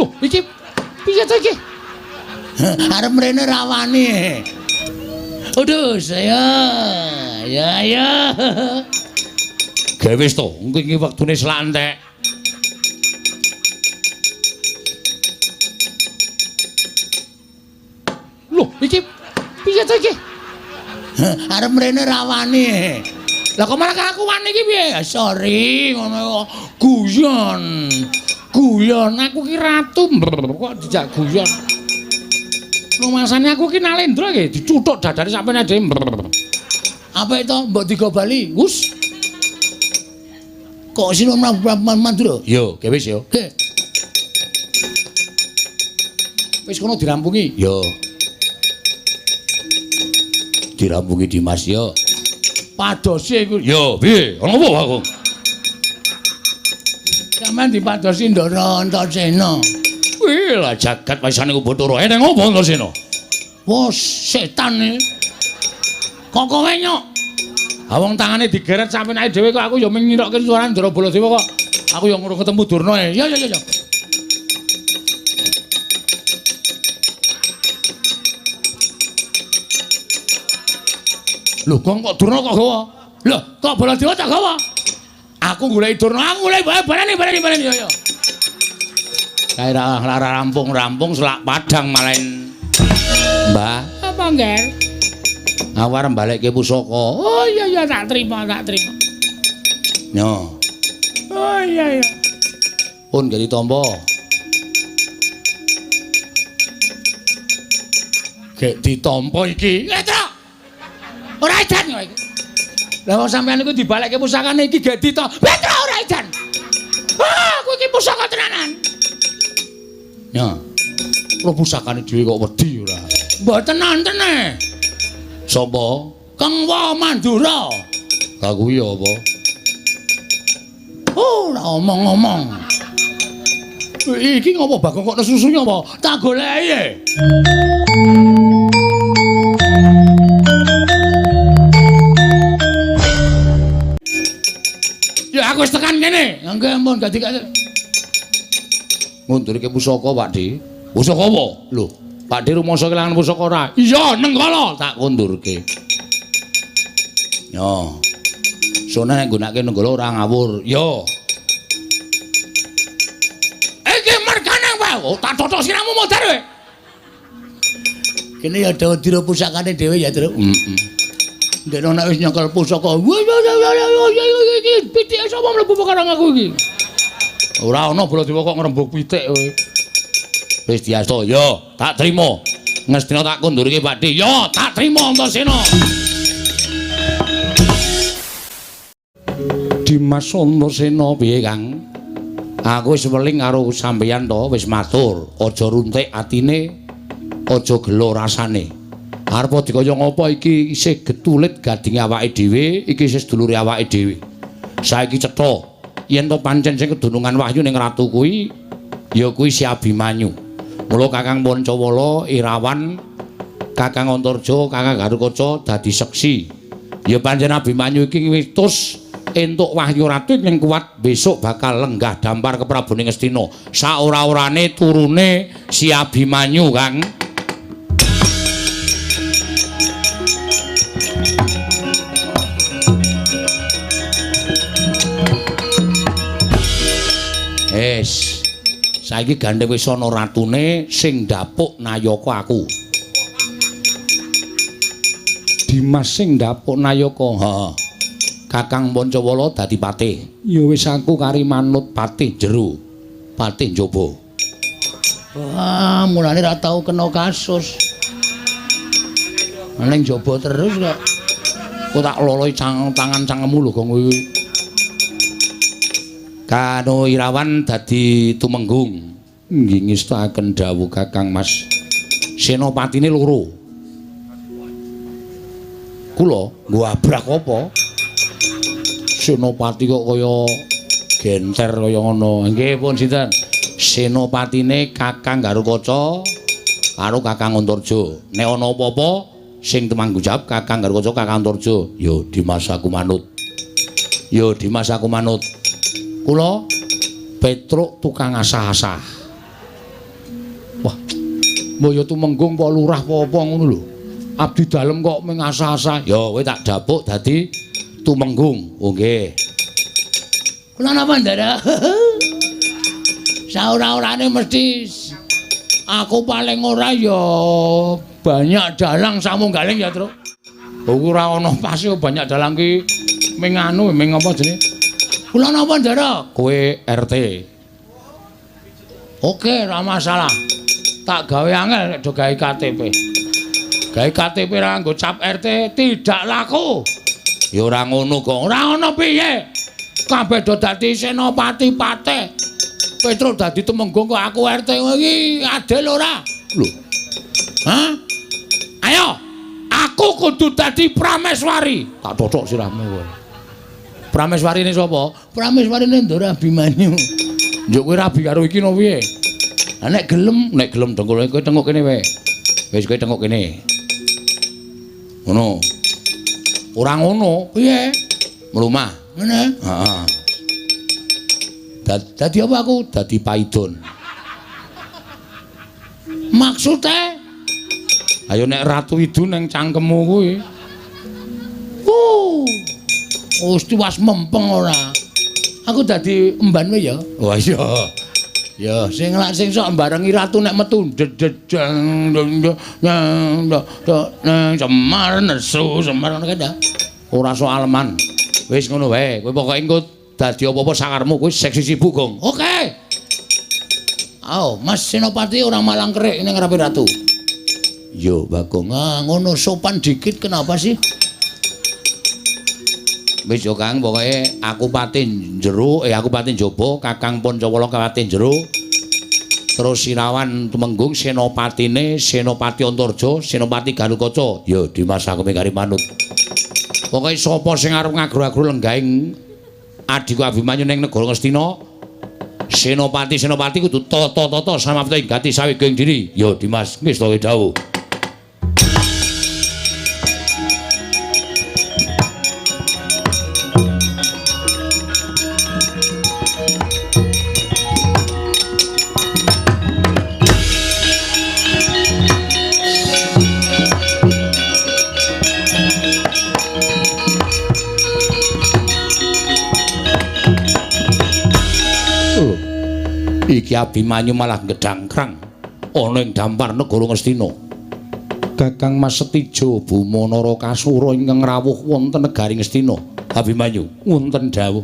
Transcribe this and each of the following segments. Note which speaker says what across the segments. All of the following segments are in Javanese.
Speaker 1: Loh, iki piye to iki? Arep mrene ra wani. Aduh, saya. Ya ya. Gawe wis to, engko iki wektune selak entek. Loh, iki piye to iki? Arep mrene ra wani. Lah kok malah aku wani iki piye? Sorry, ngono kok. Guyon. Guyon aku ki ratu kok dijak guyon. Rumasane aku ki Nalendra iki dicuthuk dadane sampeyan dhewe. Apa itu mbok digo bali? Wus. Kok sino Mandura? Yo, ge wis yo. Ge. Wis kono dirampungi. Yo. Dirampungi Dimas yo. Padose iku. Yo, piye? Ana apa aku? Sampeyan dipadosi Ndara Antasena. Wih, lah jagat waisane Bathara. Eneng apa Antasena? Wah, setan iki. Kok kowe nyok? Ha wong tangane digeret sampeyan dhewe kok aku ya mung ngirokke suarane Ndara Baladewa kok. Aku ya ngurung ketemu Durna e. Ya ya ya. Lho, kok Durna kok gawa? Lho, kok Baladewa tak gawa? Aku goleki Durna, aku goleki baleni baleni baleni ya ya. Kae ra rampung-rampung selak padang malen. Mbah, apa ngger? Aku arep balekke pusaka. Oh iya iya tak terima, tak terima. Nyo. Oh iya iya. Pun gak ditampa. Gek ditampa iki. Petruk. Ora edan kok iki. Lah wong sampean iku dibalekke pusakane iki gek ditampa. Petruk ora edan. Ah, aku iki pusaka tenanan. Ya. Lho pusakane dhewe kok wedi ora. Mboten nonten e. Sapa? Kengwa Mandura. Lah kuwi apa? Oh, ora omong-omong. Iki ngopo Bagong kok nesusu apa? Tak goleki e. Ya aku wis tekan kene. Nggih, ampun dadi ngundurke pusaka, Pak Di. Pusaka apa? Lho, Pak Di rumangsa kelangan pusaka ora? Iya, Nenggala tak kundurke. Yo. Sone nek nggunakake Nenggala ora ngawur. Yo. Iki mergane wae. Oh, tak totok siramu modar kowe. Kene ya dira pusakane dhewe ya, Truk. Heeh. Ndekno nek wis nyekel pusaka. Iki pitike sapa mlebu perkara aku iki? Ora ana Baladewa kok ngrembug pitik kowe. Wis diasta, yo, tak trima. Ngestina tak kundurke Pak Di. Yo, tak trima Antasena. Dimas Antasena piye, Kang? Aku wis weling karo sampeyan to, wis matur, aja runtik atine, aja gelo rasane. Arep dikaya ngapa iki isih getulit gadinge awake dhewe, iki isih sedulure awake dhewe. Saiki cetha yen to pancen sing kedunungan wahyu ning ratu kuwi ya kuwi si Abimanyu. Mula Kakang Pancawala, Irawan, Kakang Antarja, Kakang Garukaca dadi seksi. Ya pancen Abimanyu iki witus entuk wahyu ratu ing kuat besok bakal lenggah dampar ke Prabune Ngastina. Saora-orane turune si Abimanyu, Kang. Wis. Saiki gandeng wis ana ratune sing ndapuk nayaka aku. Dimas sing ndapuk nayaka. Heeh. Kakang Pancawala dadi patih. Ya wis aku kari manut patih jero, patih njaba. Wah, mulane ra tau kena kasus. Ning njaba terus kok. Kok tak loloi tangan cangkemmu lho Gong kuwi. Kano Irawan dadi tumenggung. Nggih ngestakaken dawuh Kakang Mas. Senopatine loro. Kula nggo abrak apa? Senopati kok kaya genter kaya ngono. Nggih pun sinten? Senopatine Kakang Garukaca karo Kakang Antarja. Nek ana apa-apa sing tumanggung jawab Kakang Garukaca, Kakang Antarja. Yo Dimas aku manut. Yo Dimas aku manut. Kula Petruk tukang asah-asah. Wah. Mbok ya tumenggung apa lurah apa ngono lho. Abdi dalem kok mung asa-asa. Ya kowe tak dapuk dadi tumenggung. Oh nggih. Kula napa, Ndara? Saora-orane mesti aku paling ora ya banyak dalang samunggaling ya, Truk. Ora ana pase banyak dalang ki ming anu ming apa jenenge? Kula napa, Ndara? Kowe RT. Oke, ora masalah. Tak gawe angel nek do gawe KTP. Gawe KTP ra nggo cap RT tidak laku. Ya ora ngono kok. Ora ngono piye? Kabeh do dadi senopati patih. Petruk dadi tumenggung kok aku RT iki adil ora? Lho. Hah? Ayo, aku kudu dadi Prameswari. Tak cocok sirahmu kowe. Prameswarine sapa? Prameswarine Ndara Abimanyu. Njuk kowe rabi karo iki no piye? Lah nek gelem dengkul kowe tengok kene wae. Wis kowe tengok kene. Ngono. Ora ngono, piye? Mlumah. Ngene. Heeh. Dadi apa aku? Dadi paidon. Maksude? Ayo nek Ratu Idu ning cangkemmu kuwi. Wis tiwas mempeng ora. Aku dadi emban wae ya. Wah iya. Ya sing lak sing sok mbarengi ratu nek metu dededeng nang Semar nesu Semar ngono kae ta. Ora sok aleman. Wis ngono wae. Kowe pokoke engko dadi apa-apa sakarmu kowe seksi sibuk, Gong. Oke. Ayo, Mas Senopati ora malang kerik ning ngarepe ratu. Yo, Bagong. Ah, ngono sopan dikit kenapa sih? Wis yo Kang, pokoke aku pati jero, aku pati njaba, Kakang Pancawala pati jero. Terus Sirawan Tumenggung senopatine Senopati Antarja, Senopati Garukaca. Yo Dimas aku mung kari manut. Pokoke sapa sing arep ngagro-agro lenggahing adhiku Abimanyu ning negara Ngastina, senopati-senopati kudu tata-tata samapta ing gati saweging diri. Yo Dimas, ngesta dawuh. Iki Abimanyu malah gedhangkrang ana ing dampar negara Ngastina. Kakang Mas Setijo Buma Narakasura ingkang rawuh wonten negari Ngastina. Abimanyu wonten dawuh.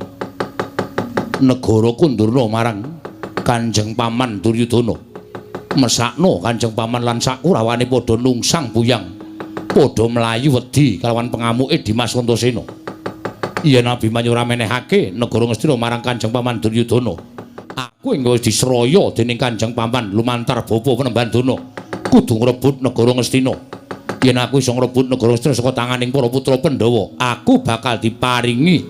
Speaker 1: Negara kundurna marang Kanjeng Paman Duryudana. Mesakno Kanjeng Paman lan sakurawane padha nungsang buyang. Padha mlayu wedi kalawan pengamuke Dimas Antasena. Yen Abimanyu ora menehake negara Ngastina marang Kanjeng Paman Duryudana, aku engko wis disraya dening Kanjeng Paman lumantar bapa Penemban Dana kudu ngrebut negara Ngastina. Yen aku iso ngrebut negara Ngastina saka tanganing para putra Pandhawa, aku bakal diparingi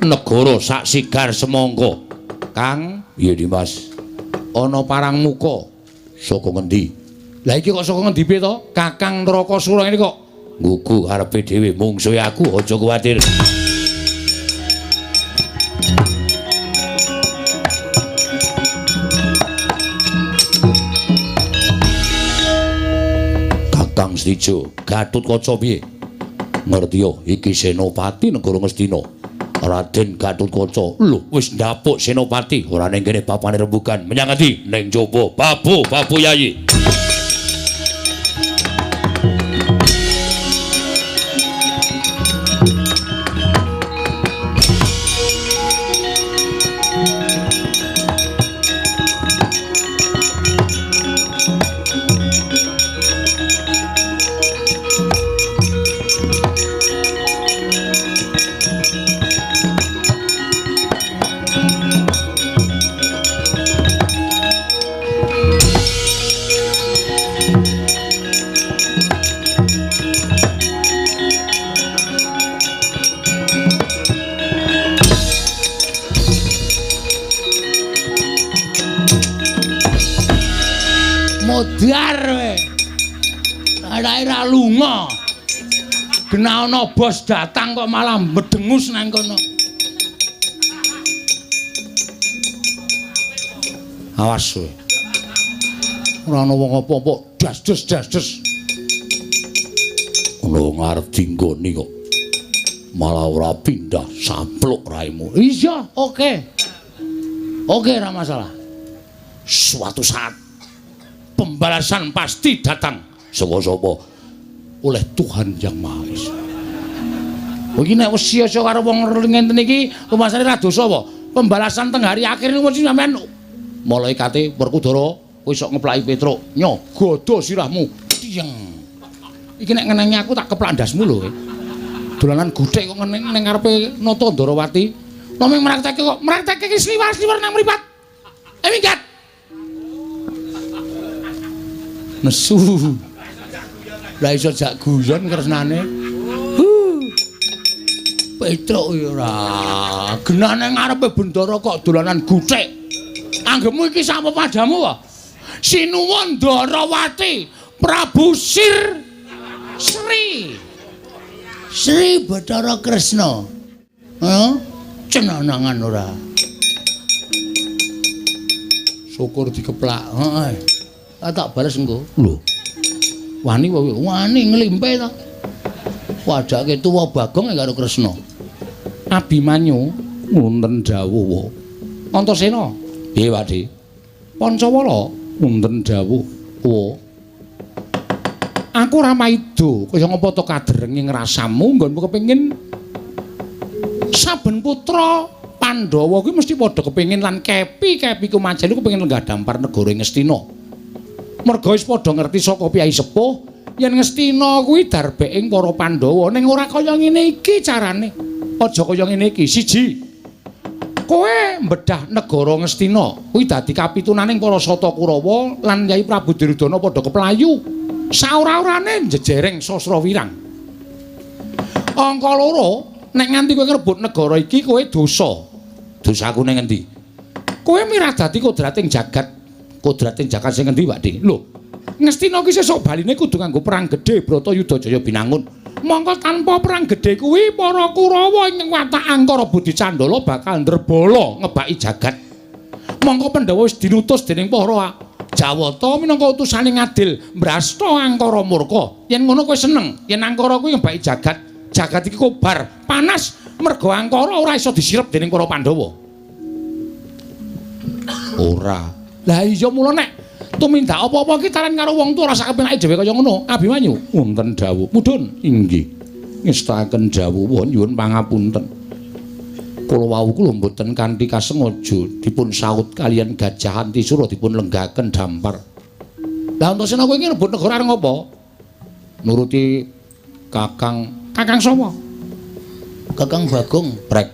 Speaker 1: negara sak sigar semangka. Kang, iya Dimas. Ana parang muka saka ngendi? Lah iki kok saka ngendi piye to? Kakang Narakasura ngene kok nggugu karepe dhewe mungsuhe aku, aja kuwatir. Kakang Setijo, Gatotkaca piye? Ngerti yo, iki senopati negara Ngastina. Raden Gatotkaca. Lho, wis ndapuk senopati, ora ning kene bapane rembugan. Menyang ngendi? Ning jaba. Babu, babu yayi.
Speaker 2: Modar we. Ora lunga. Gena ana bos datang kok malah medengus nang kono.
Speaker 1: Awas kowe. Ora ana wong apa-apa, das-des das-des. Ana wong arep dinggoni kok malah ora pindah sapluk raimu.
Speaker 2: Iya, oke. Oke, ora masalah.
Speaker 1: Suatu saat pembalasan pasti datang. Sapa-sapa oleh Tuhan Yang Maha Esa.
Speaker 2: Iki nek wis sia-sia karo wong ngenten iki, rumasane ra dosa apa? Pembalasan teng hari akhir niku mesti sampean
Speaker 1: malaikate Werkudara kowe sok ngeplaki Petruk, nyo godo sirahmu.
Speaker 2: Tiyeng. Iki nek ngenengi aku tak keplak ndasmu lho kowe. Dolanan guthik kok ngeneng ning ngarepe Nata Ndarawati. Namung mraktekke kok, mraktekke iki sliwar-sliwar nang mripat. Eh minggat. Nesu. Lah iso jak guyon kresnane. Petruk ya ora. Genah nang ngarepe bendara kok dolanan guthik. Anggepmu iki sapa padamu wae? Sinuwun Ndarawati, Prabu Sir Sri. Sri Bathara Kresna. Heh? Cenanangan ora. Syukur dikeplak. Heeh. Tak bales engko.
Speaker 1: Lho.
Speaker 2: Wani wae, wani nglimpe ta. Wadake tuwa Bagong karo Kresna.
Speaker 1: Abimanyu wonten dawuh. Antasena. Piye, Pakde? Pancawala wonten dawuh. Wa. Aku ora maido kaya ngapa to kaderenge ngrasamu nggonmu kepengin saben putra Pandhawa kuwi mesti padha kepengin lan kepi-kepiku majelu kepengin lenggah dampar negara Ngastina. Merga wis padha ngerti saka piyai sepuh yen Ngastina kuwi darbeking para Pandhawa ning ora kaya ngene iki carane. Aja kaya ngene iki. Siji, kowe mbedah negara Ngastina kuwi dadi kapitunaning para Sata Kurawa lan Yai Prabu Duryudana padha keplayu. Saora-orane njejereng Sasra Wirang. Angka loro, nek nganti kowe ngrebut negara iki kowe dosa. Dosaku ning endi? Kowe miradati kodrating jagat. Kodrating jagat sing endi, Pak Dik? Lho, Ngastina ki sesuk baline kudu nganggo perang gedhe Bratayuda Jaya Binangun. Mongko tanpa perang gedhe kuwi para Kurawa ing watak Angkara Budi Candala bakal ndrebala ngebaki jagat. Mongko Pandhawa wis dinutus dening para Jawata minangka utusane ngadil mbrasta Angkara murka. Yen ngono kowe seneng, yen Angkara kuwi ngebaki jagat, jagat iki kobar, panas merga Angkara ora iso disirep dening para Pandhawa. Ora. Lah iya mula nek tumindak apa-apa iki taran karo wong tuwa ora sak kepenake dhewe kaya ngono. Abimanyu wonten dawuh. Mudhun inggih. Ngestakaken dawuh nyuwun pangapunten. Kula wau kula mboten kanthi kasengaja dipun saut kalian Gajah Antisura dipun lenggaken dampar. Lah Antasena kowe iki rebut negara arep ngopo? Nuruti Kakang. Kakang sapa?
Speaker 2: Kakang Bagong.
Speaker 1: Prek.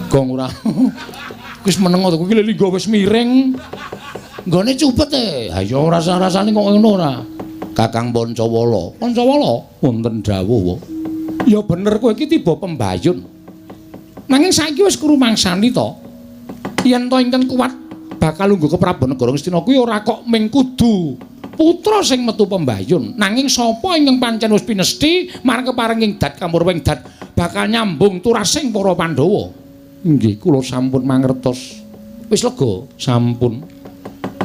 Speaker 1: Gong ora. Wis meneng to kuwi linggo wis miring.
Speaker 2: Nggone cupet e.
Speaker 1: Ha iya ora rasane kok ngono ora. Kakang Pancawala. Pancawala wonten dawuh. Ya bener kowe iki tiba pembayun. Nanging saiki wis krumangsani to. Yen to ingkang kuat bakal lungguh ke Prabu Negara Ngastina kuwi ora kok ming kudu putra sing metu pembayun. Nanging sapa ingkang pancen wis pinesti marang keparenging dat kamurwing dat bakal nyambung turasing para Pandhawa. Inggih kula sampun mangertos. Wis lega sampun.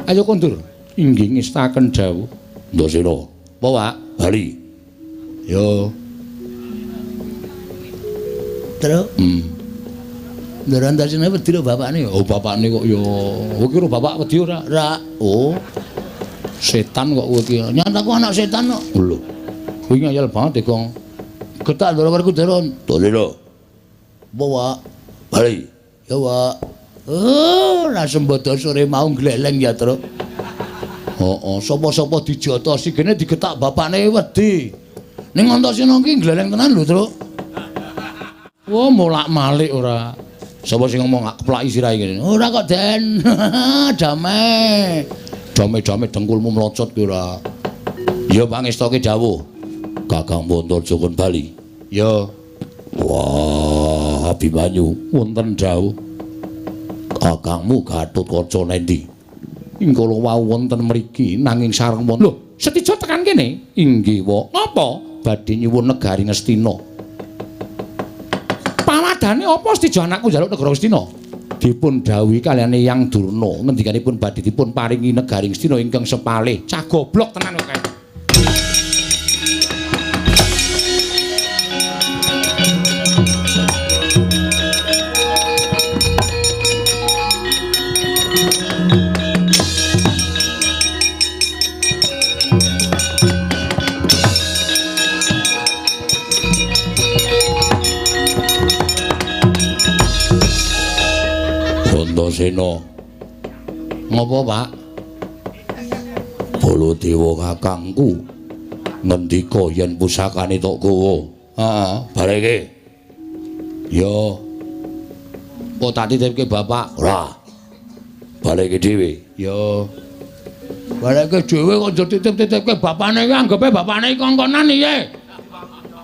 Speaker 1: Ayo kondur. Inggih ngestaken dawuh. Ndasena. Apa, Pak? Bali.
Speaker 2: Yo. Terus? Ndara Antasena wedi lho bapakne.
Speaker 1: Oh, bapakne kok ya. Kowe iki bapak wedi ora?
Speaker 2: Ora.
Speaker 1: Oh. Setan kok kowe iki.
Speaker 2: Nyata aku anak setan kok.
Speaker 1: Lho. Kowe ngayal banget e, Gong.
Speaker 2: Getak Ndara Werkudara.
Speaker 1: Dole lho.
Speaker 2: Apa, Pak?
Speaker 1: Bali.
Speaker 2: Ya, Pak. Oh, ra sembodo sore mau gleleng ya, Truk.
Speaker 1: Heeh, sapa-sapa dijotosi kene digetak bapakne wedi.
Speaker 2: Ning Antasena iki gleleng tenan lho, Truk.
Speaker 1: Wah, molak-malik ora. Sapa sing ngomong gak keplaki sirahe kene?
Speaker 2: Ora kok, Den. Damai.
Speaker 1: Dame-dame dengkulmu mlocot ki ora. Ya pangestoke dawuh. Kakang Pontorjo kon bali.
Speaker 2: Ya.
Speaker 1: Wah, Abimanyu wonten dawuh. Kakangmu Gatotkaca nendi? Ing kala wau wonten mriki nanging sareng wonten. Lho, Setija tekan kene? Inggih, Wak. Napa? Badhe nyuwun negari Ngastina. Pawadane apa Setija anakku njaluk negara Ngastina? Dipun dawuhi kaliyan Eyang Durna ngendikanipun badhe dipun paringi negaring Ngastina ingkang sepalih. Cah goblok tenan kok kae. Antasena. Ngopo, Pak? Baladewa kakangku ngendika yen pusakane tok gawa. Heeh, bareke. Ya. Kok tak titipke bapak? Ora. Baleke dhewe. Ya. Baleke dhewe kok njur titip-titipke bapane iki anggepe bapane iki kongkonan piye?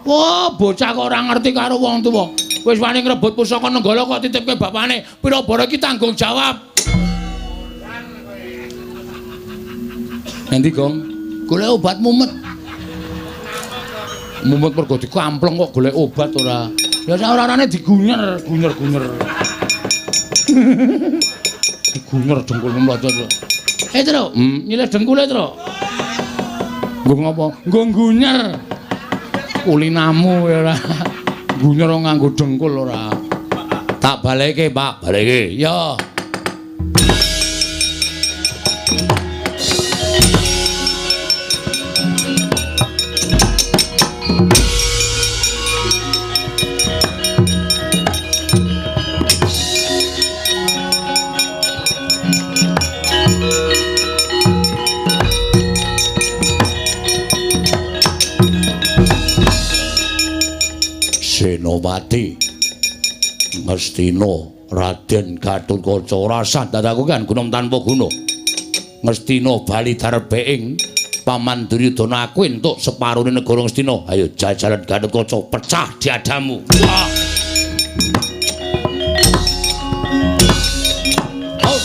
Speaker 1: Wah, bocah kok ora ngerti karo wong tuwa. Wis wani ngrebut pusaka Nenggala kok titipke bapane. Pira bara iki tanggung jawab. Endi, Gong? Golek obat mumet. Mumet mergo dikampleng kok golek obat ora. Ya sak ora-orane digunyer, gunyer-gunyer. Digunyer dengkul mlocot. Eh, Tru, nyilih dengkule, Tru. Nggo ngopo? Nggo gunyer. Kulinamu ya ora. Gunyer nganggo dengkul ora. Tak baleke, Pak, baleke. Ya. Senopati Ngastina Raden Gatotkaca ora sah dadaku kan gunung tanpa guna. Ngastina bali darbeing Paman Duryudana aku entuk separone negara Ngastina. Ayo jajalan Gatotkaca pecah diadamu. Wah. Oh.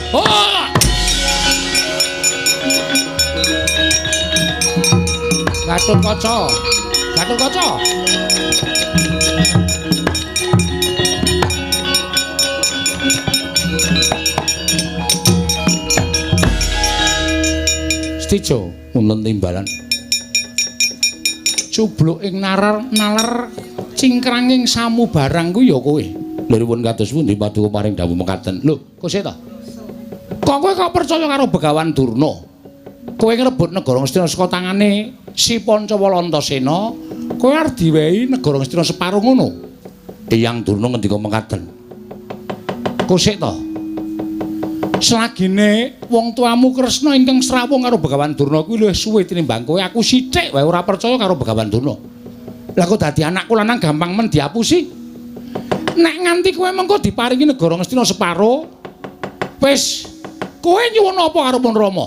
Speaker 1: Wah. Gatotkaca, Gatotkaca. Stijo wonten timbalan. Cubluk ing nalar nalar cingkranging samubarang ku ya kowe. Lha pun kados pundi paduka paring dawuh mekaten. Lho, kok sik ta? Kok kowe kok percaya karo Begawan Durna? Kowe ngrebut negara Ngastina saka tangane Si Pancawala Antasena, kowe arep diwehi negara Ngastina separo ngono. Eyang Durna ngendika mekaten. Kok sik ta? Selagine wong tuamu Kresna ingkang srawung karo Begawan Durna kuwi luwih suwe tinimbang kowe, aku sithik wae ora percaya karo Begawan Durna. Lah kok dadi anakku lanang gampang men diapusi. Nek nganti kowe mengko diparingi negara Ngastina separo, wis kowe nyuwun apa karo Pun Rama?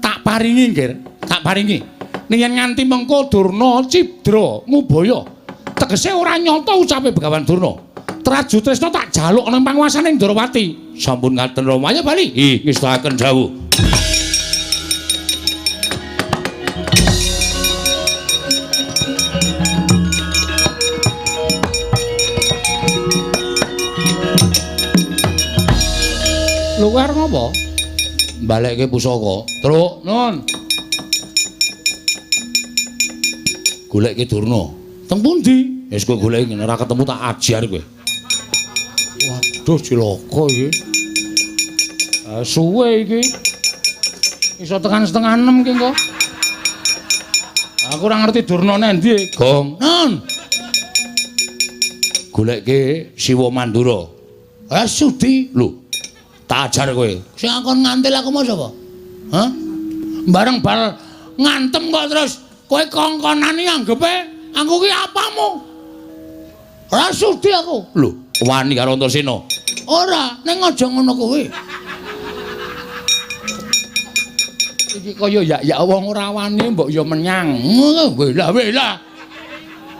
Speaker 1: Tak paringi, Nggir, tak paringi. Ning yen nganti mengko Durna cidra ngubaya, tegese ora nyata ucape Begawan Durna. Traju Tresna tak jaluk nang panguasane Ndrawati. Sampun ngaten Rama, ayo bali. Ih, ngestakaken dawuh. Lho kowe arep ngopo? Balekke pusaka. Truk, nun. Golekke Durna. Teng pundi? Wis kowe goleki ora ketemu tak ajar kowe. Waduh cilaka iki. Suwe iki. Iso tekan 5:30 iki engko. Aku ora ngerti Durna nendi. Gong. Nun. Golekke Siwa Mandura. Ah sudi. Lho, tak ajar kowe. Sing akon ngantil aku mau sapa? Hah? Bareng bal ngantem kok terus kowe kongkonane anggepe aku ki apamu? Ora sudi aku. Lho, wani karo Antasena. Ora, ning aja ngono kuwi.
Speaker 2: Iki kaya yak-yak wong ora wani mbok ya menyang. Wela-wela.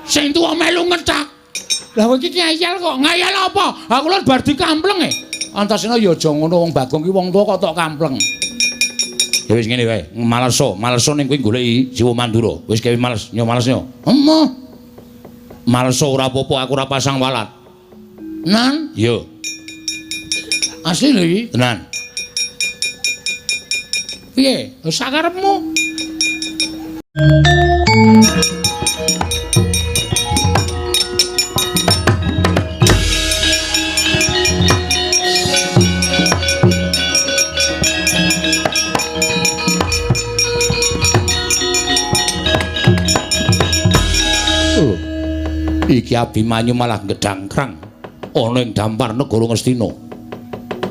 Speaker 2: Sing tuwa melu ngecak. Lah kowe iki ngeyel kok. Ngeyel apa? Aku lho bar dikampleng e. Antasena ya aja ngono wong Bagong ki wong tuwa kok tok kampleng.
Speaker 1: Ya wis ngene wae, maleso, maleso ning kowe goleki Siwa Mandura. Wis gawe males, nyo males nyo.
Speaker 2: Emoh.
Speaker 1: Maleso ora apa-apa, aku ora pasang walat.
Speaker 2: Nan?
Speaker 1: Iya.
Speaker 2: Asli lho iki.
Speaker 1: Tenan.
Speaker 2: Piye? Sakarepmu.
Speaker 1: Iki Abimanyu malah gedhangkrang ana ing dampar negara Ngastina.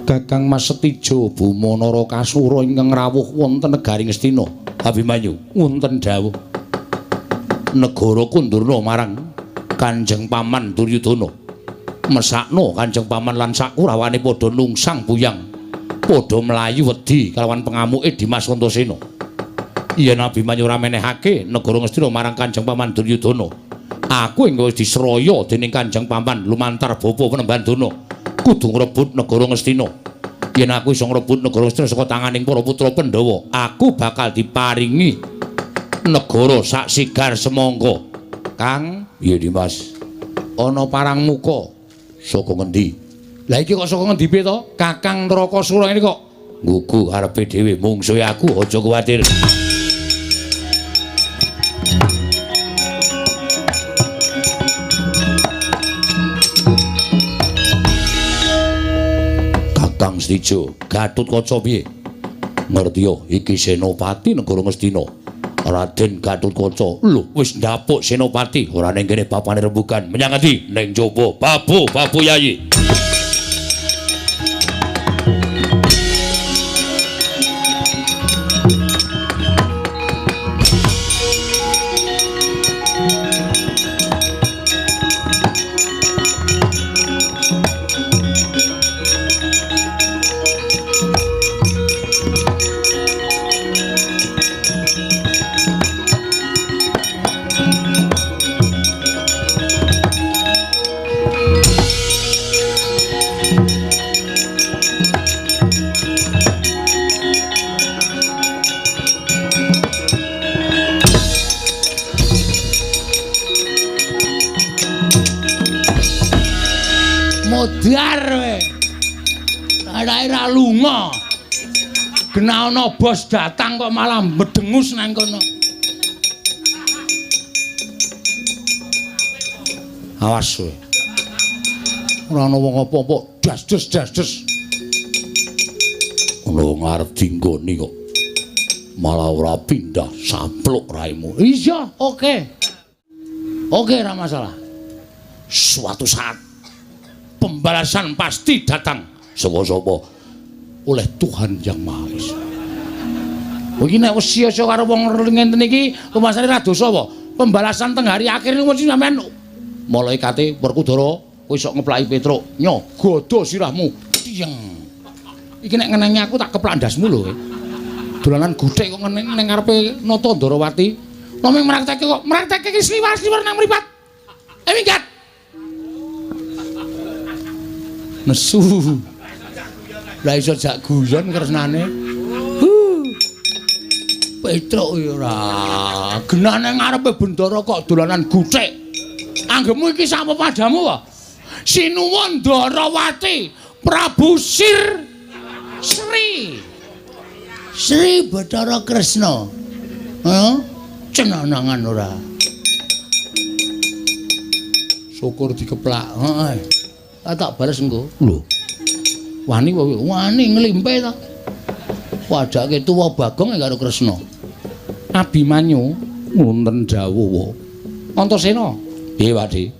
Speaker 1: Kakang Mas Setijo Buma Narakasura ingkang rawuh wonten negari Ngastina. Abimanyu, wonten dawuh. Negara kundurna marang Kanjeng Paman Duryudana. Mesakno Kanjeng Paman lan sakurawane padha nungsang buyang, padha mlayu wedi kalawan pengamuke Dimas Antasena. Yen Abimanyu ora menehake negara Ngastina marang Kanjeng Paman Duryudana, aku engko wis disraya dening Kanjeng Paman lumantar bapa Penemban Dana kudu ngrebut negara Ngastina. Yen aku iso ngrebut negara Ngastina saka tanganing para putra Pandhawa, aku bakal diparingi negara sak sigar semangka. Kang, piye Dimas?
Speaker 2: Ana parang muka
Speaker 1: saka ngendi?
Speaker 2: Lah iki kok saka ngendi piye to? Kakang Narakasura ngene kok
Speaker 1: nggugu arepe dhewe mungsuhe aku, aja kuwatir. Kakang Setijo, Gatotkaca piye? Ngertiya iki Senopati negara Ngastina. Raden Gatotkaca. Lho, wis ndapuk Senopati, ora ning kene papane rembugan. Menyang ngendi? Ning jaba. Babu, babu Yayi.
Speaker 2: Modar we. Arake ra lunga. Genah ana bos datang kok malah medengus nang kono.
Speaker 1: Awas kowe. Ora ana wong apa-apa, das-des das-des. Ono wong arep dinggoni kok. Malah ora pindah sampluk raimu.
Speaker 2: Iya, oke. Oke, ora masalah.
Speaker 1: Suatu saat pembalasan pasti datang. Sapa-sapa oleh Tuhan Yang Maha Esa.
Speaker 2: Iki nek wis sia-sia karo wong ngenten iki, rumasane ra dosa apa? Pembalasan teng hari akhir niku mesti sampean
Speaker 1: malaikate Werkudara kowe sok ngeplaki Petruk,
Speaker 2: nyo godho sirahmu. Tiyeng. Iki nek ngenengi aku tak keplak ndasmu lho kowe. Dolanan guthik kok ngeneng ning ngarepe Nata Ndarawati. Namung mraktekke kok mraktekke iki sliwar-sliwer nang mripat. Minggat. Nesu. Lah iso jak guyon kresnane. Petruk ya ora. Genah nang ngarepe bendara kok dolanan guthik. Anggepmu iki sapa padamu wae? Sinuwun Ndarawati, Prabu Sir Sri. Sri Bathara Kresna. Heeh. Cenanangan ora. Syukur dikeplak. Heeh. Tak bales engko.
Speaker 1: Lho.
Speaker 2: Wani wae, wani nglimpe ta. Padake tuwa Bagong karo Kresna.
Speaker 1: Abimanyu wonten dawuh.
Speaker 2: Antasena.
Speaker 1: Piye, Pakde?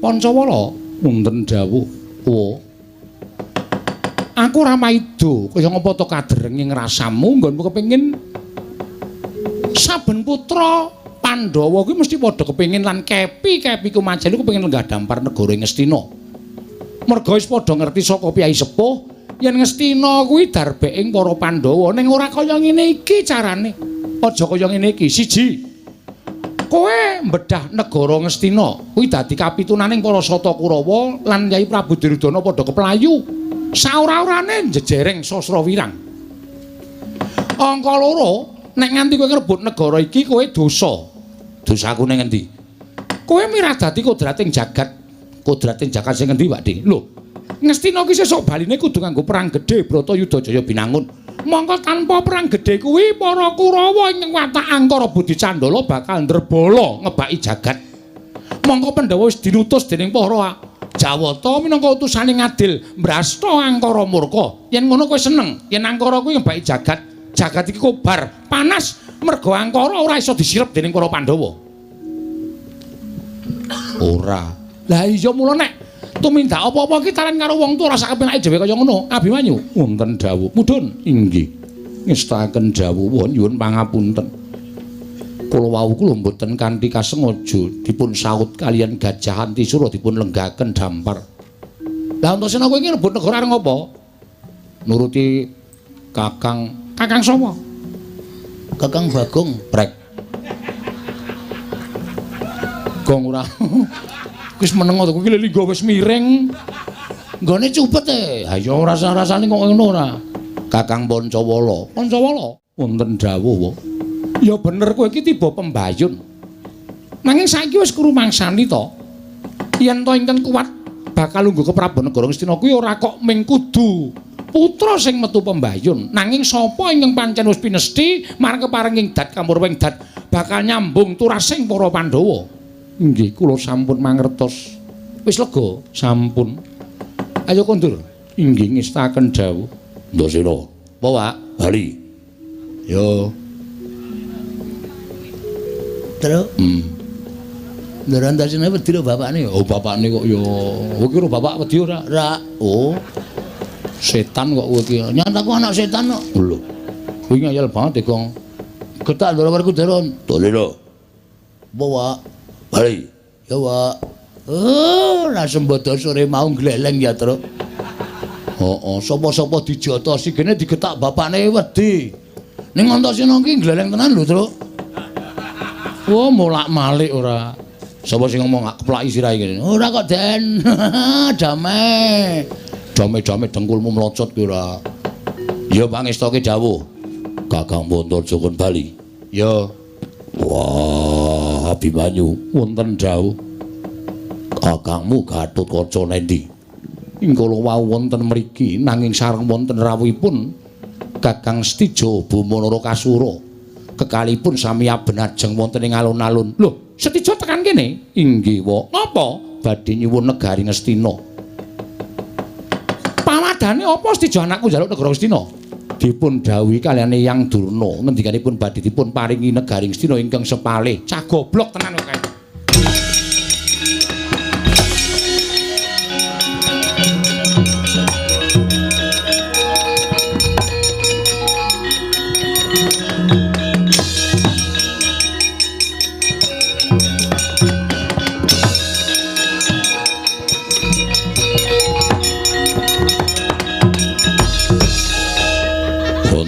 Speaker 2: Pancawala
Speaker 1: wonten dawuh.
Speaker 2: Wa. Aku ora maido kaya ngapa to kaderenge ngrasamu nggonmu kepengin saben putra Pandhawa kuwi mesti padha kepengin lan kepi-kepi kumajel iku kepengin lenggah dampar negara Ngastina. Merga wis padha ngerti saka piyai sepuh Yen Ngastina kuwi darbeking para Pandhawa ning ora kaya ngene iki carane. Aja kaya ngene iki. Siji. Kowe mbedah negara Ngastina kuwi dadi kapitunaning para Sata Kurawa lan Yai Prabu Duryudana padha keplayu. Saora-orane njejereng Sasra Wirang. Angka loro, nek nganti kowe ngrebut negara iki kowe dosa. Dosaku ning endi? Kowe mirah dadi kodrating jagat. Kodrating jagat sing endi, Pak Dik? Lho, Ngastina ki sesuk baline kudu nganggo perang gedhe Bratayuda Jaya Binangun. Mongko tanpa perang gedhe kuwi para Kurawa ing watak Angkara Budi Candala bakal ndrebala ngebaki jagat. Mongko Pandhawa wis dinutus dening para Jawata minangka utusane ngadil mbrasta Angkara murka. Yen ngono kowe seneng, yen Angkara kuwi ngebaki jagat, jagat iki kobar, panas mergo Angkara ora iso disirep dening para Pandhawa. Ora. Lah iya mula nek tumindak apa-apa iki talen karo wong tuwa ora sak kepenake dhewe kaya ngono. Abimanyu, wonten dawuh. Mudhun, inggih. Ngestakaken dawuh nyuwun pangapunten. Kula wau kula mboten kanthi kasengaja dipun saut kaliyan Gajah Antisura dipun lenggaken dampar. Lah Antasena kowe iki rebut negara arep ngopo? Nuruti Kakang. Kakang sapa?
Speaker 1: Kakang Bagong.
Speaker 2: Prek. Gong ora. Wis meneng to kuwi linggo wis miring.
Speaker 1: Nggone cupet e.
Speaker 2: Ha ya ora rasa-rasane kok ngono ora.
Speaker 1: Kakang Pancawala.
Speaker 2: Pancawala wonten dawuh. Ya bener kowe iki tiba pembayun. Nanging saiki wis krumangsani to. Yen to ingkang kuat bakal lungguh ke Prabu Negara Ngastina kuwi ora kok ming kudu putra sing metu pembayun. Nanging sapa ingkang pancen wis pinesthi marang keparenging dat kamurwing dat bakal nyambung turasing para Pandhawa. Inggih, kula sampun mangertos. Wis lega, sampun. Ayo kondur. Inggih ngestaken dawuh.
Speaker 1: Ndasena.
Speaker 2: Apa, Pak?
Speaker 1: Bali.
Speaker 2: Yo.
Speaker 1: Terus? Ndara Antasena wedi lho bapakne.
Speaker 2: Oh, bapakne kok yo. Kowe ki bapak wedi ora?
Speaker 1: Ora. Oh.
Speaker 2: Setan kok kowe iki.
Speaker 1: Nyata aku anak setan kok.
Speaker 2: Lho. Kowe ngayal banget, Gong.
Speaker 1: Getak ndara Werkudara. Ndasena. Apa, Pak? Bali.
Speaker 2: Ya, Pak.
Speaker 1: Oh, ra sembodo sore mau gleleng ya, Truk.
Speaker 2: Heeh, sapa-sapa dijotosi gene digetak bapakne wedi. Ning Antasena ki gleleng tenan lho, Truk. Wah, molak-malik ora. Sapa sing ngomong keplaki sirahe kene?
Speaker 1: Ora kok, Den. Damai.
Speaker 2: Dame-dame dengkulmu mlocot ki ora.
Speaker 1: Ya pangestoke dawuh. Kakang Pontorjo kon bali.
Speaker 2: Ya.
Speaker 1: Wah, Abimanyu
Speaker 2: wonten dawuh.
Speaker 1: Kakangmu Gatotkaca nendi?
Speaker 2: Ing kala wau wonten mriki nanging sareng wonten rawuhipun Kakang Setija Boma Narakasura. Kekalipun sami aben ajeng wonten ing alun-alun. Lho, Setija tekan kene? Inggih, Wak. Napa? Badhe nyuwun negari Ngastina. Pawadane apa Setija anakku njaluk negara Ngastina? Dipun dawuhi kaliyan Eyang Durna ngendikanipun badhe dipun paringi negari Ngastina ingkang sepalih. Cah goblok tenan kok kae.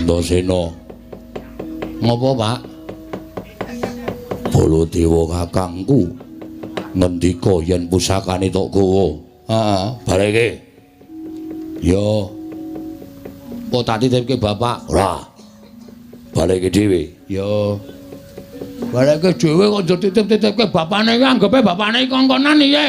Speaker 1: Antasena.
Speaker 2: Ngopo, Pak?
Speaker 1: Baladewa kakangku ngendika yen pusakane tok gawa.
Speaker 2: Heeh,
Speaker 1: bareke.
Speaker 2: Ya. Apa tak titipke bapak?
Speaker 1: Ora. Baleke dhewe.
Speaker 2: Ya. Baleke dhewe kok njur titip-titipke bapakne iki anggepe bapakne iki kongkonan piye?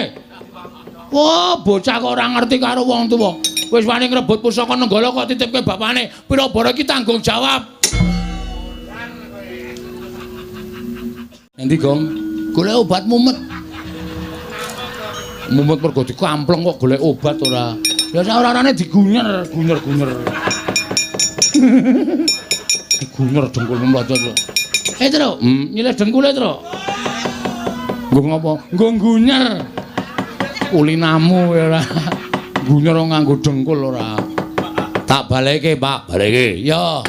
Speaker 2: Wah, bocah kok ora ngerti karo wong tuwa. Wis wani ngrebut pusaka Nenggala kok titipke bapakne. Pira bara iki tanggung jawab. Endi, Gong?
Speaker 1: Golek obat mumet.
Speaker 2: Mumet mergo dikampleng kok golek obat ora. Ya ora-orane digunyer, gunyer-gunyer. Digunyer dengkulmu mlocot. Eh, Truk, nyilih dengkule, Truk. Nggo ngopo? Nggo gunyer. Kulinamu ora. Gunyer nganggo dengkul ora.
Speaker 1: Tak baleke, Pak. Baleke.
Speaker 2: Ya.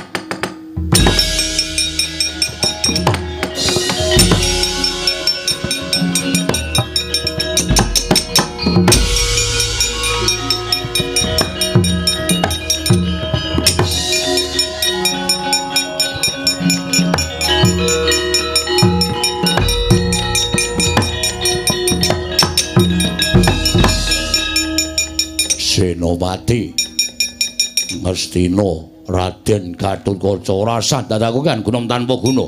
Speaker 1: Senopati Ngastina Raden Gatotkaca ora sah dadaku kan gunung tanpa guna.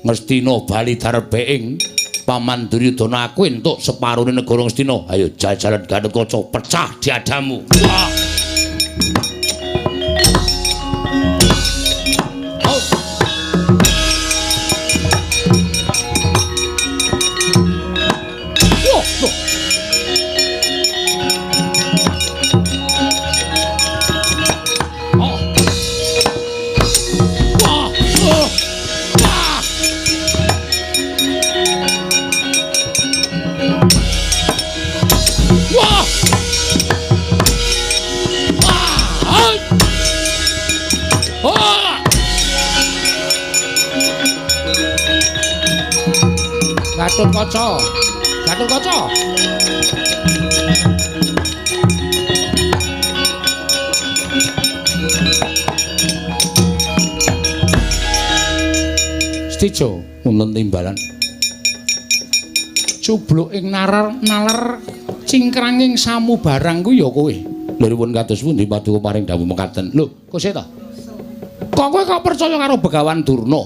Speaker 1: Ngastina bali darbeing Paman Duryudana aku entuk separone negara Ngastina. Ayo jajalan Gatotkaca pecah diadamu. Wah. Gatotkaca, Gatotkaca. Stijo wonten timbalan. Cubluk ing nalar nalar cingkranging samubarang ku ya kowe. Lha pun kados pundi paduka paring dawuh mekaten. Lho, kok sik ta? Kok kowe kok percaya karo Begawan Durna?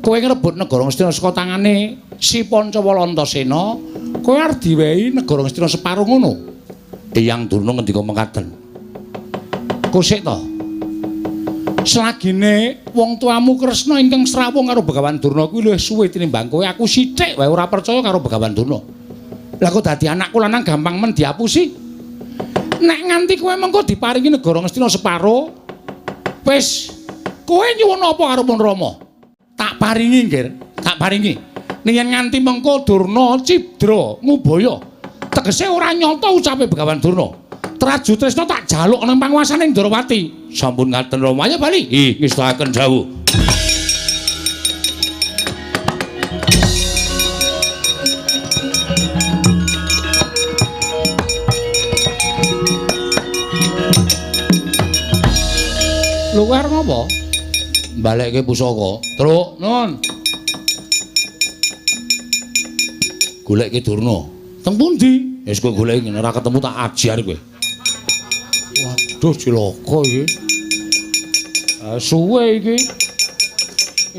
Speaker 1: Kowe ngrebut negara Ngastina saka tangane Si Pancawala Antasena, kowe arep diwehi negara Ngastina separo ngono. Eyang Durna ngendika mekaten. Kosik ta? Selagine wong tuamu Kresna ingkang srawung karo Begawan Durna kuwi luwih suwe tinimbang kowe. Aku sithik wae ora percaya karo Begawan Durna. Lah kok dadi anakku lanang gampang men diapusi. Nek nganti kowe mengko diparingi negara Ngastina separo, wis kowe nyuwun apa karo Pun Rama? Tak paringi, Nggir, tak paringi. Yen nganti mengko Durna cidra ngubaya, tegese ora nyata ucape Begawan Durna. Traju Tresna tak jaluk nang panguasane Ndrawati. Sampun ngaten Rama, ayo bali. Ih, ngestakaken dawuh. Lho kowe arep ngopo? Balekke pusaka. Truk, nun. Goleke Durna. Teng pundi? Wis kowe goleki ngene ora ketemu tak ajar kowe. Waduh cilaka iki. Suwe iki.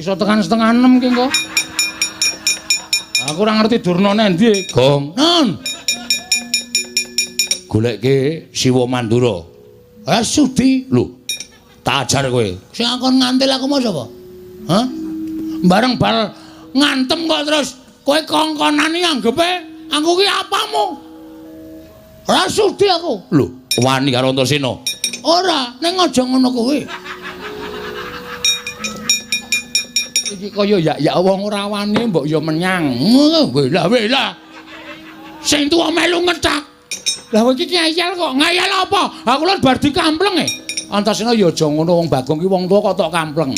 Speaker 1: Iso tekan 5:30 ki engko. Aku ora ngerti Durna nendi. Gong. Nun. Goleke Siwa Mandura. Ah sudi. Lho, tak ajar kowe. Sing akon ngantil aku mau sapa? Hah? Bareng bal ngantem kok terus kowe kongkonane anggepe aku ki apamu? Ora sudi aku. Lho, wani karo Antasena. Ora, ning aja ngono kowe. Iki kaya yak-yak wong ora wani mbok ya menyang. Wela-wela. Sing tuwa melu ngethak. Lah kowe iki ngayal kok. Ngayal apa? Aku lho bar dikampleng e. Antasena ya aja ngono wong Bagong ki wong tuwa kok tok kampleng.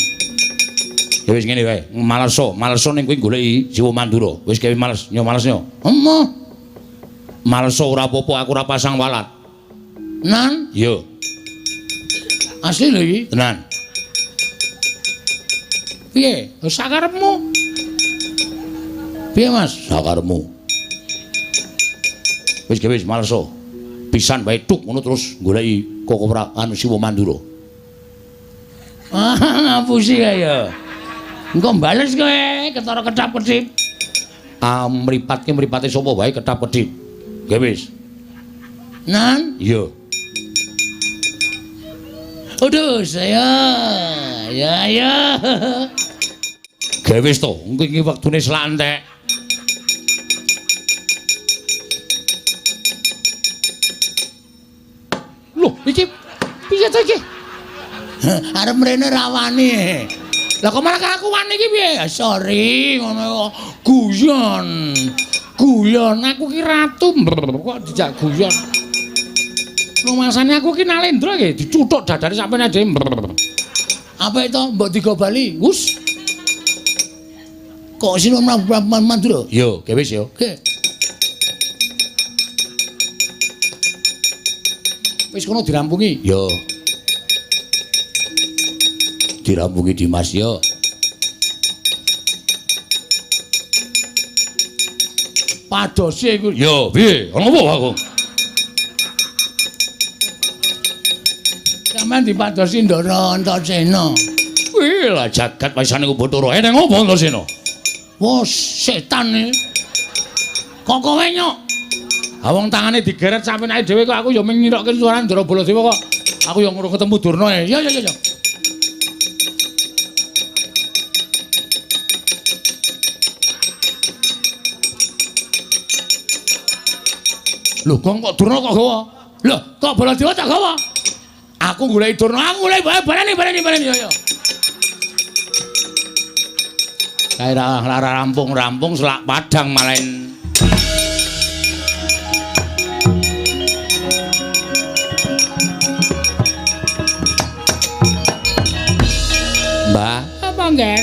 Speaker 1: Ya wis ngene wae, maleso, maleso ning kowe goleki Siwa Mandura. Wis gawe males, nyo males nyo. Emoh. Maleso ora apa-apa, aku ora pasang walat. Nan? Iya. Asli lho iki, tenan. Piye? Sakarepmu. Piye, Mas? Sakarepmu. Wis gawe wis maleso. Pisan wae tuk ngono terus goleki Koko anu Siwa Mandura. Ah, ngapusi ya. Engko bales kowe ketara kedap-kedip. Ah, mripatke mripate sapa wae kedap-kedip. Nggih wis. Nan? Iya. Aduh, saya. Ya ya. Nggih wis to, engko iki wektune selak entek. Loh, iki piye to iki? Arep mrene ra wani. Lah kok malah aku wani iki piye? Sorry, ngono kok. Guyon. Guyon aku ki ratu kok dijak guyon. Rumasane aku ki nalendra iki dicuthuk dadane sampeyan dhewe. Apa itu mbok digo bali? Wus. Kok sino Mandura? Yo, ge wis yo. Oke. Wis kono dirampungi. Yo. Dirampungi Dimas yo. Padose iku. Yo, piye? Ana apa aku?
Speaker 2: Sampeyan dipadosi Ndara Antasena.
Speaker 1: Wih, lah jagat waisane ku Bathara. Eneng opo Antasena?
Speaker 2: Wah, setan iki. Kok kowe nyok?
Speaker 1: Ha wong tangane digeret sampenake dhewe kok aku ya mung ngirokke suarane Ndara Baladewa kok. Aku ya ngurung ketemu Durna e.
Speaker 2: Ya ya ya.
Speaker 1: Lho, kok Durna kok gawa?
Speaker 2: Lho, kok Baladewa tak gawa?
Speaker 1: Aku goleki Durna, aku goleki baleni baleni baleni ya ya. Kae ra rampung-rampung selak padang malen. Mbah,
Speaker 2: apa ngger?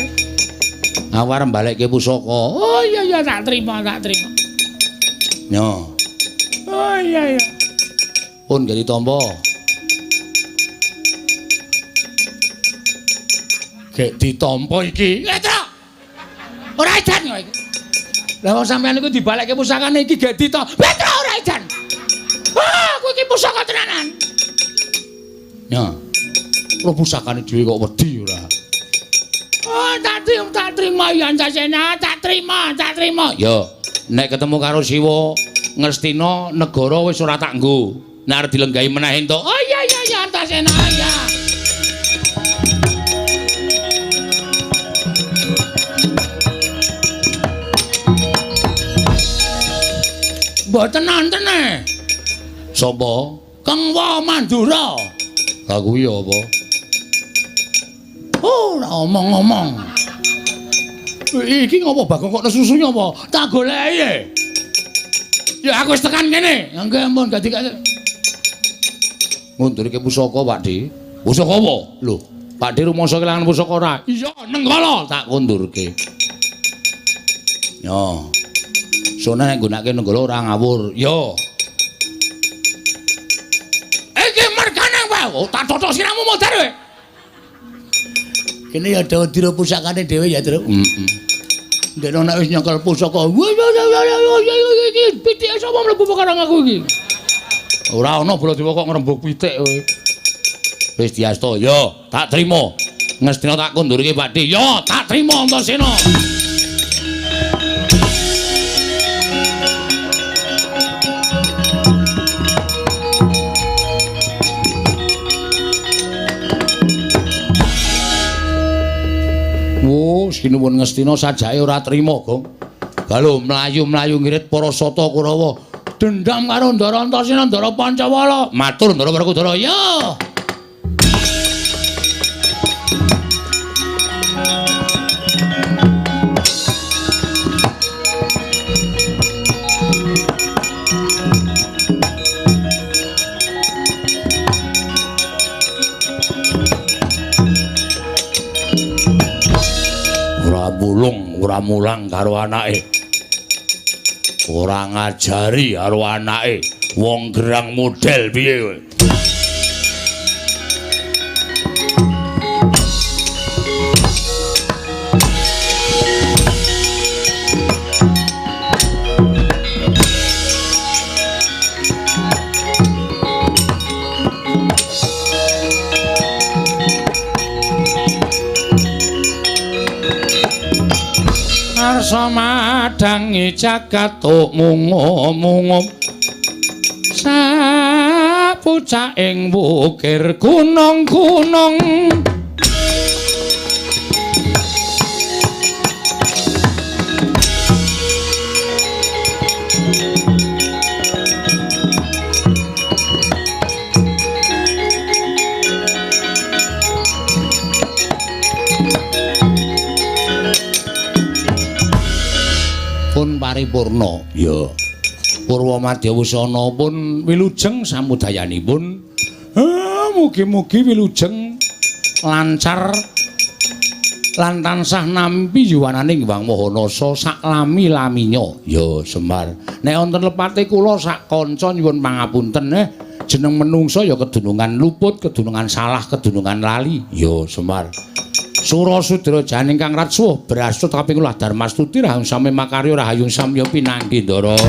Speaker 1: Aku arep balekke pusaka.
Speaker 2: Oh iya iya tak terima, tak terima.
Speaker 1: Nyo.
Speaker 2: Oh iya iya.
Speaker 1: Pun gak ditampa. Gek ditampa iki.
Speaker 2: Petro. Ora edan kok iki.
Speaker 1: Lah wong sampean niku dibalekke pusakane iki gek ditampa.
Speaker 2: Petro ora edan. Wah, aku iki pusaka tenanan.
Speaker 1: Nyo. Ora pusakane dhewe kok wedi ora.
Speaker 2: Oh, tak terima ya Antasena, tak terima, tak terima.
Speaker 1: Yo, nek ketemu karo Siwa Ngastina negara wis ora tak nggo. Nek arep dilenggahi meneh entuk.
Speaker 2: Oh iya iya iya Antasena ya. Mboten nonton e.
Speaker 1: Sapa?
Speaker 2: Kengwa Mandura.
Speaker 1: Lah kuwi apa?
Speaker 2: Ora omong-omong.
Speaker 1: Iki ngopo Bagong kok nesusu apa?
Speaker 2: Tak goleki. Ya aku wis tekan kene. Nggih ampun gak dikek.
Speaker 1: Ngundurke pusaka, Pak Di. Pusaka apa? Lho, Pak Di rumangsa kelangan pusaka ora?
Speaker 2: Iya, Nenggala
Speaker 1: tak kundurke. Yo. Sone nek nggunakake Nenggala ora ngawur. Yo.
Speaker 2: Iki mergane wae. Oh, tak totok siramu modar kowe.
Speaker 1: Kene ya dira pusakane dhewe ya, Tru. Heeh. Ndekno nek wis nyekel pusaka.
Speaker 2: Iki pitike sapa mlebu pekarang aku iki?
Speaker 1: Ora ana Baladewa kok ngrembug pitik kowe. Wis diasta, yo, tak trima. Ngastina tak kundurke Pak Di. Yo, tak trima Antasena. Oh, sinuwun Ngastina sajake ora trima, Gong. Lha mlayu-mlayu ngirit para sata Kurawa.
Speaker 2: Dendam karo Ndara Antasena, Ndara Pancawala.
Speaker 1: Matur Ndara Werkudara.
Speaker 2: Yo.
Speaker 1: Ora mulung, ora mulang karo anake. Ora ngajari karo anake. Wong gerang model piye kowe?
Speaker 2: Arsa madangi jagat mungu-mungu sapucaking wukir gunung-gunung.
Speaker 1: Pun paripurna ya. Purwa Madya Wusana pun wilujeng samudayanipun. Mugi-mugi wilujeng lancar lan tansah nampi yuwananing Hyang Maha Nasa saklami-laminya. Ya Semar. Nek wonten lepate kula sak kanca nyuwun pangapunten jeneng menungsa ya kedunungan luput, kedunungan salah, kedunungan lali. Ya Semar. Sura Sudra janing kang ratsuh brasut kaping kula Darmastuti rahayung sami makarya rahayung samya pinanggi Ndara.